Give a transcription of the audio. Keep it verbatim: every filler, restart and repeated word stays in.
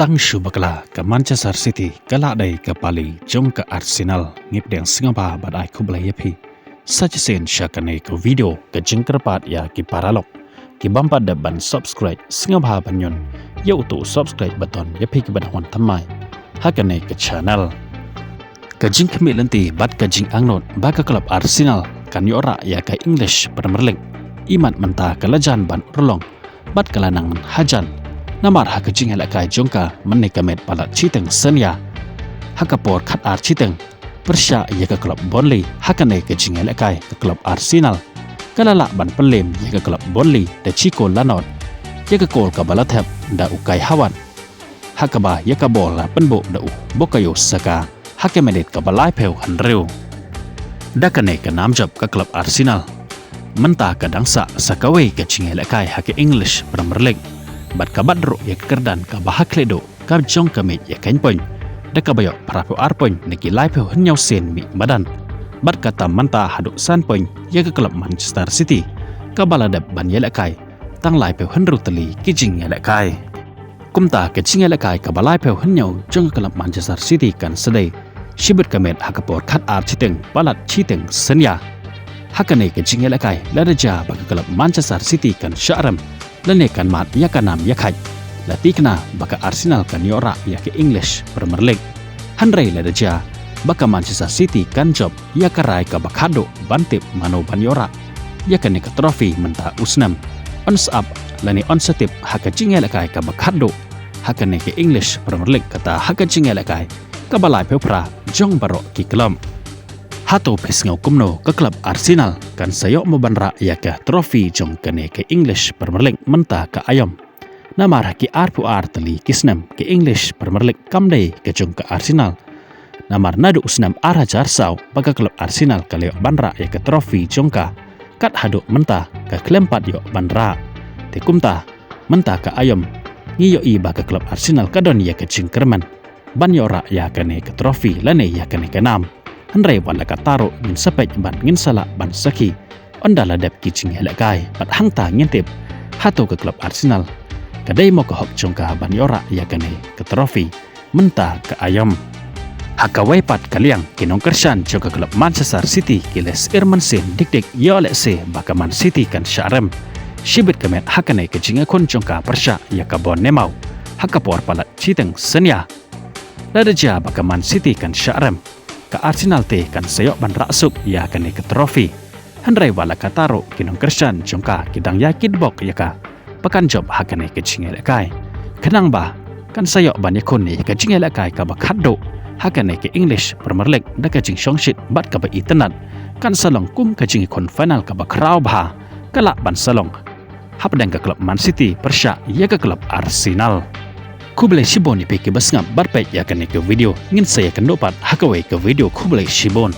Tang shu bakla ka Manchester City ka la dei ka pali jong ka Arsenal. Ngi pdiang sngewbha bad ai khublei ïa phi sa shisien sha kane ka video ka jingkyrpad ïa ki paralok ki bym pat dep ban subscribe, sngewbha ban ñion ïa uto u subscribe button ïa phi kiba dang wan thymmai ha kane ka channel. Ka jingkhmih lynti bad ka jingangnud ba ka klub Arsenal kan ïoh rah ïa ka English Premier League, imat mynta ka la jan ban urlong bad ka la nang hajan. Namar ha ka jingïalehkai jong ka mynne ka miet palat shiteng synñia, ha ka por khatar shiteng pyrshah ïa ka klub Burnley, ha kane ka jingïalehkai ka klub Arsenal ka la lah ban pynlem ïa ka klub Burnley da shi kol la nod, ïa ka kol kaba la thep da u Kai Havertz, ha kaba ïa ka bol la pynbuh da u Bukayo Saka ha ka minit kaba laiphew hynriew. Da kane ka nam jop ka klub Arsenal mynta ka dang sah sa kawei ka jingïalehkai ha ka English Premier League, bad ka bat ruh ïa ka kyrdan kaba ha khlieh duh ka jong ka miej ïa ka point, da kaba ïoh phra phew ar point na ki laiphew hynñiew sien mih madan, bad ka tam mynta haduh san point ïa ka klub Manchester City kaba la dep ban ïalehkai tang laiphew hynriew tylli ki jingïalehkai. Kumta ka jingïalehkai kaba laiphew hynñiew jong ka klub Manchester City kan sa dei shibit ka miet ha ka por khatar shiteng palat shiteng synñia. Ha kane ka jingïalehkai lada jia ba ka klub Manchester City kan shah rem lane kan mad ïa ka nam ïa khait, la tikna ba ka Arsenal kan ïoh rah ïa ka English Premier League. Hynrei lada jia ba ka Manchester City kan jop ïa ka rai kaba khatduh ban tip mano ban ïoh rah ïa kane ka trophy mynta u snem, yn sa ap lane yn sa tip ha ka jingïalehkai kaba khatduh ha kane ka English Premier League, kata ha ka jingïalehkai kaba laiphew phra jong baroh ki klub. Hato phi sngew kumno, ka klub Arsenal kan sa ïoh mo ban rah ïa ka trophy jong kane ka English Premier League mynta ka aïom? Namar ha ki arphew ar tylli ki snem ka English Premier League kam dei ka jong ka Arsenal. Namar naduh u snem ar hajar saw ba ka klub Arsenal ka la ïoh ban rah ïa ka trophy jong ka, kat haduh mynta ka khlem pat ïoh ban rah. Te kumta mynta ka aïom ngi ïohi ba ka klub Arsenal ka don ïa ka jingkyrmen ban ïoh rah ïa kane ka trophy lane ïa kane ka nam. Hynrei wat la katta ruh ngin sa peit bad ngin sa lah ban sakhi ynda la dep ki jingïalehkai, bad hangta ngin tip hato ka klub Arsenal ka dei mo ka hok jong ka ban ïoh rah ïa kane ka trophy mynta ka aïom. Ha kawei pat ka liang, ki nongkyrshan jong ka klub Manchester City ki la sheptieng mynsiem dik dik ïoh lehse ba ka Man City kan shah rem shibit ka miet ha kane ka jingïakhun jong ka pyrshah ïa ka Bournemouth ha ka por palat shiteng synñia. Lada jia ba ka Man City kan shah rem, ka Arsenal te kan sa ïoh ban rah suk ïa kane ka trophy. Hynrei wat la katta ruh ki nongkyrshan jong ka ki dang ïai kitbok ïa ka ba kan jop ha kane ka jingïalehkai, khnang ba kan sa ïoh ban ïakhun ïa ka jingïalehkai kaba khatduh ha kane ka English Premier League da ka jingsngewsih bad kaba itynnad. Kan sa long kum ka jingïakhun final kaba khraw bha ka lah ban sa long hapdeng ka klub Man City pyrshah ïa ka klub Arsenal. Khublei shibun ïa phi kiba sngap bad peit ïa kane ka video. Ngin sa ïakynduh pat ha kawei ka video. Khublei shibun.